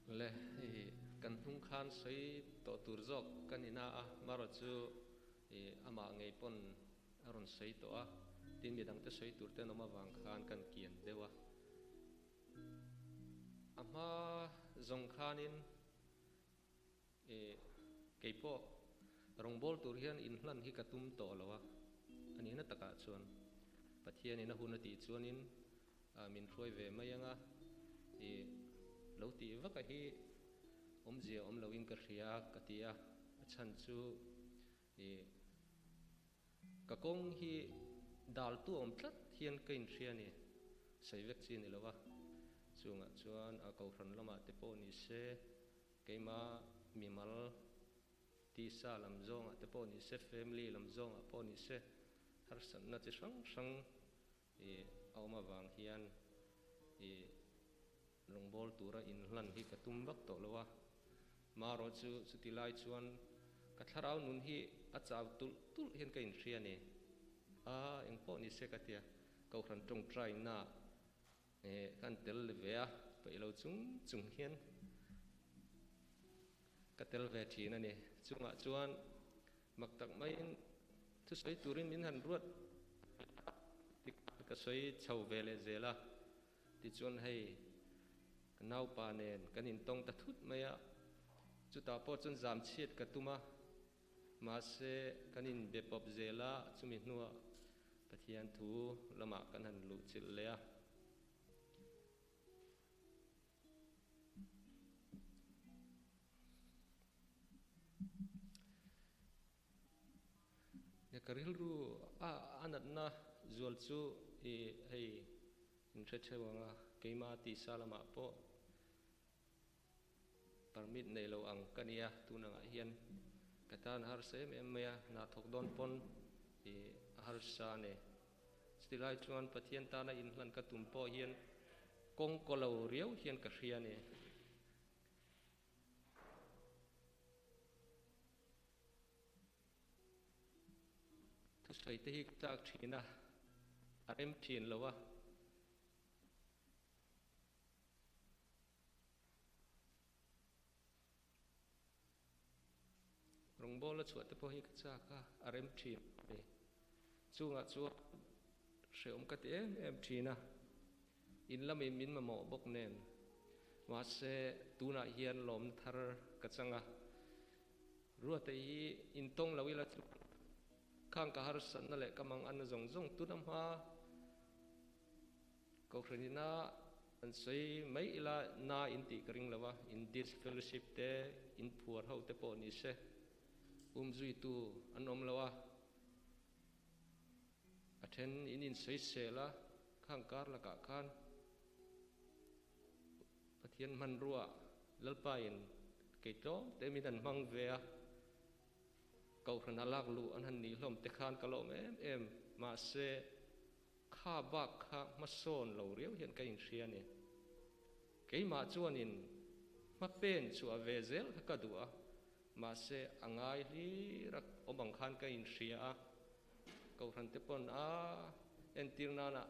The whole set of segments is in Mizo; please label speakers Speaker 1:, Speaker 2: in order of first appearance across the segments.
Speaker 1: Le, i kan hnung khan sawi tawh tur zawk ka ni na a, marawh chu i amah ngei pawn a rawn sawi tawh a, tin midangte sawi tur te an awm avang khan kan kian deuh a. A hma zawng khanin i keipawh rawngbâwl tur hian inhlan hi ka tum tawh lo a, a nihna takah chuan Pathianin a hun a tih chuanin min hruai ve mai ang a, i lo tih vak a hi awmzia awm loin ka hria ka ti a, a chhan chu i ka kawng hi dal tu awm tlat hian ka inhria a ni, sawi vek chi a ni lo a, chungah chuan a kohhran lamah te pawh ni se keima mimal tisa lam zawngah te pawh ni se family lam zawngah pawh ni se harsatna chi hrang hrang I a awm avang hian i rawngbâwl tura inhlan hi ka tum vak tawh lo a. Marawh chu chuti lai chuan ka thlarau nun hi a chau tulh tulh hian ka inhria a ni. A, engpawh ni se ka tia, Kohhran tawngtaina kan tel ve a, peih lo chung chung hian ka tel ve thin a ni. Chungah chuan Mak tak maiin thusawi turin min han ruat tik ka sawi chho ve leh zel a, tichuan hei ka naupa nen kan intawng ta thut mai a, chutah pawh chuan zam chhiat ka tum a, mahse kan inbe pawp zel a, chumi hnuah Pathian thu lamah kan han luh chilh leh a. Ka rilru a a natna zual chu i hei in hre theuh ang a, keima tisa lamah pawh permit nei lo ang ka nia tun angah hian ka tan a harsa em em mai a, hna thawk dawn pawn i a harsa a ni. Chutilai chuan Pathian tana inhlan ka tum pawh hian kawng kaw lo riau hian ka hria a ni. Thusawi te hi ka chak thin a, a rem thin lo a. Rawngbawla chhuah te pawh hi ka chak a, a rem thin a ni. Chungah chuan hrehawm ka ti em em thin a, in lamin min mamawh bawk nen. Mahse, tunah hian lawmna thar ka chang a, Ruata hi intawng lo ila chu khang ka harsatna leh ka manganna zawng zawng tuna hma Kohhran ina an sawi mai ila na in tih ka ring lo a, in disfellowship te, in phuar ho te pawh ni se, um zuitu an awm lo a, a then in insawisel a, khang kar lakah khan Pathian hmanrua Lalpa in kei tlawm te min han hmang ve a, Kohhran a lak luh an han nih hlawm te khan ka lawm em em, mahse, Kha bak kha hmasawn lo riau hian ka inhria a ni. Keimah chuanin hma pen chhuah ve zel kha ka duh a, mahse a ngai hlir a awm ang khan ka inhria a. Kohhran te pawn a entir nana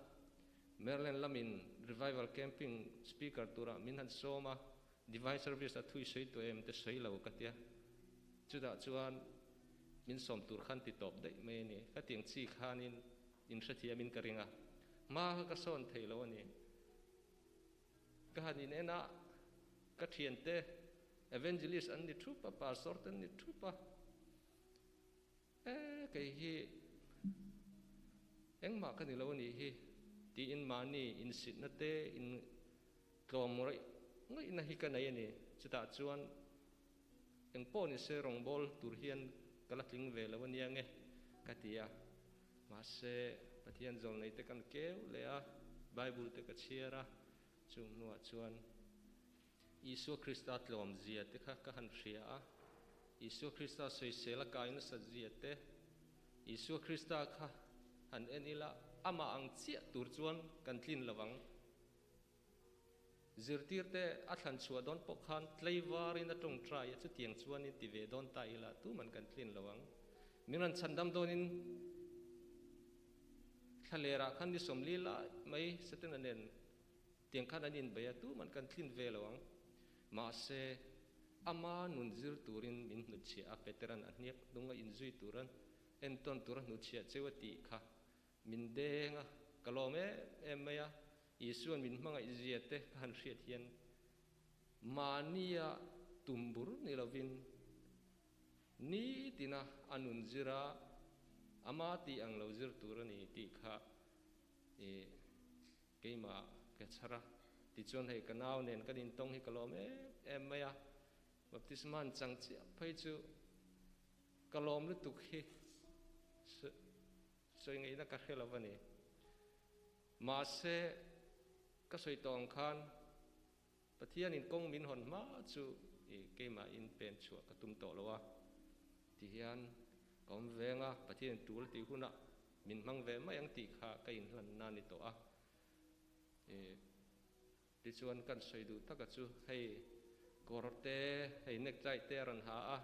Speaker 1: Maryland lamin Revival Camping speaker turah min han sawm a, Divine Service a thui sawi tawh em te sawi lo ka tia. Chutah chuan min sawm tur khan ti tawp daih mai a ni. Ka tiang chi khanin in hrethiamin ka ring a, hma kha ka sawn thei lo a ni. Ka han in en a, ka thiante evangelist an ni thup a, pastor te an ni thup a, e kei hi engmah ka ni lo a nih hi tiin mahni insitna te in tlawm rawih ngaihna hi ka nei a ni. Chutah chuan Eng pawh ni se rawngbâwl tur hian ka la tling ve lo a nia nge ka ti a. Mahse, Pathian zawlnei te kan keu leh a, Bible te ka chhiar a, chung hnuah chuan Isua Krista tlawm zia te kha ka han hria a, Isua Krista sawisel a kai nasat zia te, Isua Krista kha han en ila amah ang chiah tur chuan kan tlin lo ang. Zirtirte a thlan chhuah dawn pawh khan tlaivarin a tawngtai a, chutiang chuanin ti ve dawn ta ila tuman kan tlin lo ang. Min rawn chhandam dawnin thlalerah khan ni 40 lai mai Setana nen tiang khan an inbei a, tuman kan tlin ve lo ang. Mahse, ama nun zir turin min hnutchhiah a, Peteran a hniak hnung a inzui turan entawn tur a hnutchhiah cheu a tih kha min deng a, ka lawm em em mai a, Isuan min hmangaih zia te ka han hriat hian mahnia tum bur ni lovin nitina a nun zir a, ama tih ang lo zir tur a ni tih kha i keimah ka chhar a. Tichuan hei ka nau nen kan intawng hi ka lawm em em mai a, baptisma an chang chiah phei chu ka lawm lutuk hi sawi ngaihna ka hre lo a ni. Mahse ka sawi tawh ang khan Pathianin kawng min hawn hma chu i keimahin pen chhuah ka tum tawh lo a, tihian ka awm veng a, Pathianin tul tih hunah min hmang ve mai ang tih kha ka inhlanna a ni tawh a. I tichuan kan sawi duh taka chu hei kawr te, hei necktie te a rawn ha a,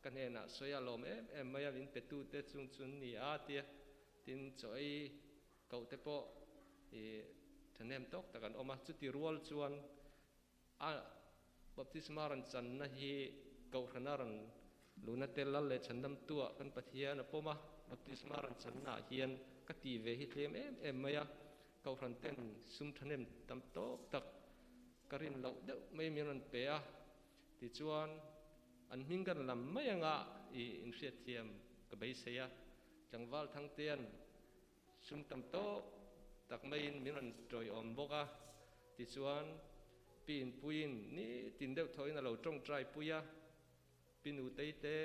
Speaker 1: ka hnenah sawi a lawm em em mai a, min petute chung chu an ni a tia, tin chaw ei Koh te pawh i thahnem tawk tak an awm a, chuti rual chuan a baptisma rawn channa hi Kohhrana rawn luhna te lal leh chhandamtuah kan Pathian a pawm a, baptisma rawn channa ah hian ka ti ve hi tlem em em mai a, Kohhran ten sum thahnem tam tawk tak ka rin loh deuh mai min rawn pe a, tichuan an hming kan lam mai anga i inhriatthiam ka beisei a, tlangval Thangtean Sum tam tawk tak maiin min rawn tawiawm bawk a, tichuan Pi Inpuiin nitin deuh thawhin a lo tawngtai pui a, Pi Nutei te,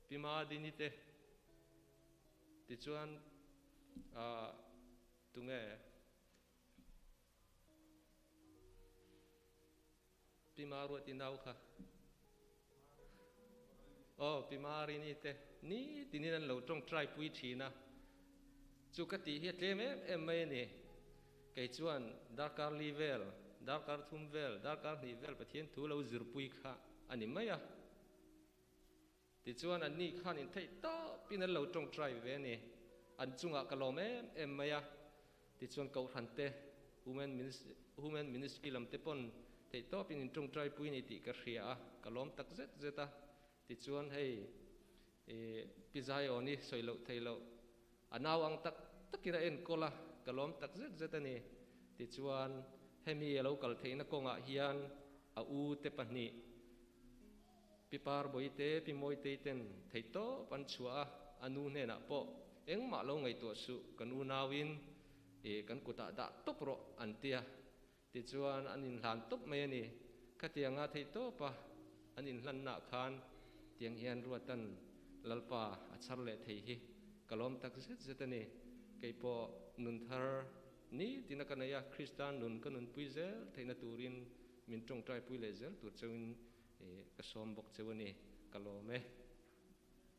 Speaker 1: Pi Madini te, tichuan ah tunge Pi Maruati nau kha. Aw, Pi Marini te nitinin an lo tawngtai pui thin a, chu ka tih hi a tlem em em mai a ni. Kei chuan darkar li vel, darkar thum vel, darkar hnih vel Pathian thu lo zirpui kha a ni mai a. Tichuan anni khan intheih tawpin an lo tawngtai ve a ni. An chungah ka lawm em em mai a. Tichuan Kohhran te, Women Women Ministry lam te pawn theih tawpin in tawngtai pui ni tih ka hria a, ka lawm tak zet zet a. Tichuan hei i Pi Zaiawni sawi loh thei loh a nau ang tak takin a enkawl a, ka lawm tak zet zet a ni. Tichuan hemi a lo kal theihna kawngah hian a u te pahnih, Pi Parbawi te, Pi Mawitei ten theihtawp an chhuah a, a nu hnenah pawh engmah lo ngaihtuah suh, kan unauin ih kan kutah dah tawp rawh an ti a, tichuan an inhlan tawp mai a ni. Khatianga theihtawpa an inhlannaah khan tiang hian Ruatan Lalpa a chhar leh thei hi ka lawm tak zet zet a ni. Kei pawh nun thar nitin a ka nei a, Krista nun ka nunpui zel theihna turin min tawngtaipui leh zel tur chauhin Ka sawm bawk cheu a ni, ka lawm e.